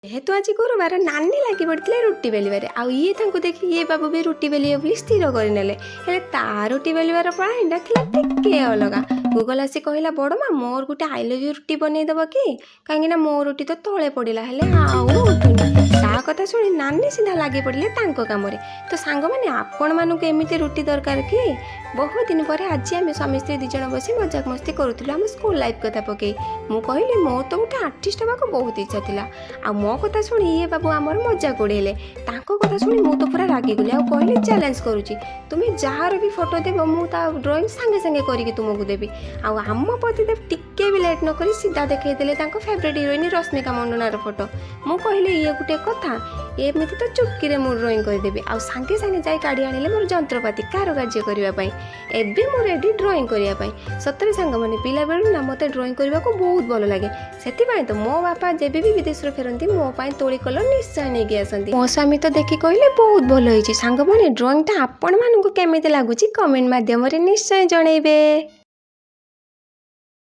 ଯେହେତୁ ଆଜି ଗୁରୁବାର, ନାନୀ ଲାଗି ପଡ଼ିଥିଲେ ରୁଟି ବେଲିବାରେ। ଆଉ ଇଏ ତାଙ୍କୁ ଦେଖି ଇଏ ବାବୁ ବି ରୁଟି ବେଲିବେ ବୋଲି ସ୍ଥିର କରିନେଲେ। ହେଲେ ତା ରୁଟି ବେଲିବାର ପ୍ରଣାଳୀଟା ଥିଲା ଟିକେ ଅଲଗା। ଗୁଗଲ ଆସି କହିଲା, "ବଡ଼ ମା, ମୋର ଗୋଟେ I love you ରୁଟି ବନେଇଦେବ କି? କାହିଁକିନା ମୋ ରୁଟି ତ ତଳେ ପଡ଼ିଲା, ହେଲେ ଆଉ ଉଠୁନି।" ତା କଥା ଶୁଣି ନାନୀ ସିଧା ଲାଗି ପଡ଼ିଲେ ତାଙ୍କ କାମରେ। ତ ସାଙ୍ଗମାନେ, ଆପଣମାନଙ୍କୁ ଏମିତି ରୁଟି ଦରକାର କି? ବହୁତ ଦିନ ପରେ ଆଜି ଆମେ ସ୍ୱାମୀ ସ୍ତ୍ରୀ ଦୁଇ ଜଣ ବସି ମଜାକ ମସ୍ତି କରୁଥିଲୁ ଆମ ସ୍କୁଲ ଲାଇଫ୍ କଥା ପକେଇ। ମୁଁ କହିଲି, ମୋର ତ ଗୋଟେ ଆର୍ଟିଷ୍ଟ ହେବାକୁ ବହୁତ ଇଚ୍ଛା ଥିଲା। ଆଉ ମୋ କଥା ଶୁଣି ଇଏ ବାବୁ ଆମର ମଜାକ ଉଡ଼େଇଲେ। ତାଙ୍କ କଥା ଶୁଣି ମୁଁ ତ ପୁରା ରାଗିଗଲି ଆଉ କହିଲି, "ଚ୍ୟାଲେଞ୍ଜ କରୁଛି, ତୁମେ ଯାହାର ବି ଫଟୋ ଦେବ, ମୁଁ ତା ଡ୍ରଇଂ ସାଙ୍ଗେ ସାଙ୍ଗେ କରିକି ତୁମକୁ ଦେବି।" ଆଉ ଆମ ପତିଦେବ ଟିକେ ବି ଲେଟ୍ ନ କରି ସିଧା ଦେଖେଇ ଦେଲେ ତାଙ୍କ ଫେଭରେଟ୍ ହିରୋଇନ୍ ରଶ୍ମିକା ମଣ୍ଡନାର ଫଟୋ। ମୁଁ କହିଲି, "ଇଏ ଗୋଟେ କଥା? ଏମିତି ତ ଚୁଟକିରେ ମୁଁ ଡ୍ରଇଂ କରିଦେବି।" ଆଉ ସାଙ୍ଗେ ସାଙ୍ଗେ ଯାଇ କାଢ଼ି ଆଣିଲେ ମୋର ଯନ୍ତ୍ରପାତି କାରୁକାର୍ଯ୍ୟ କରିବା ପାଇଁ। ଏବେ ମୁଁ ରେଡ଼ି ଡ୍ରଇଂ କରିବା ପାଇଁ। ସତରେ ସାଙ୍ଗମାନେ, ପିଲାବେଳୁ ନା ମୋତେ ଡ୍ରଇଂ କରିବାକୁ ବହୁତ ଭଲ ଲାଗେ। ସେଥିପାଇଁ ତ ମୋ ବାପା ଯେବେ ବି ବିଦେଶରୁ ଫେରନ୍ତି, ମୋ ପାଇଁ ତୂଳି କଲର ନିଶ୍ଚୟ ନେଇକି ଆସନ୍ତି। ମୋ ସ୍ୱାମୀ ତ ଦେଖି କହିଲେ, "ବହୁତ ଭଲ ହେଇଛି।" ସାଙ୍ଗମାନେ, ଡ୍ରଇଂଟା ଆପଣମାନଙ୍କୁ କେମିତି ଲାଗୁଛି, କମେଣ୍ଟ ମାଧ୍ୟମରେ ନିଶ୍ଚୟ ଜଣେଇବେ।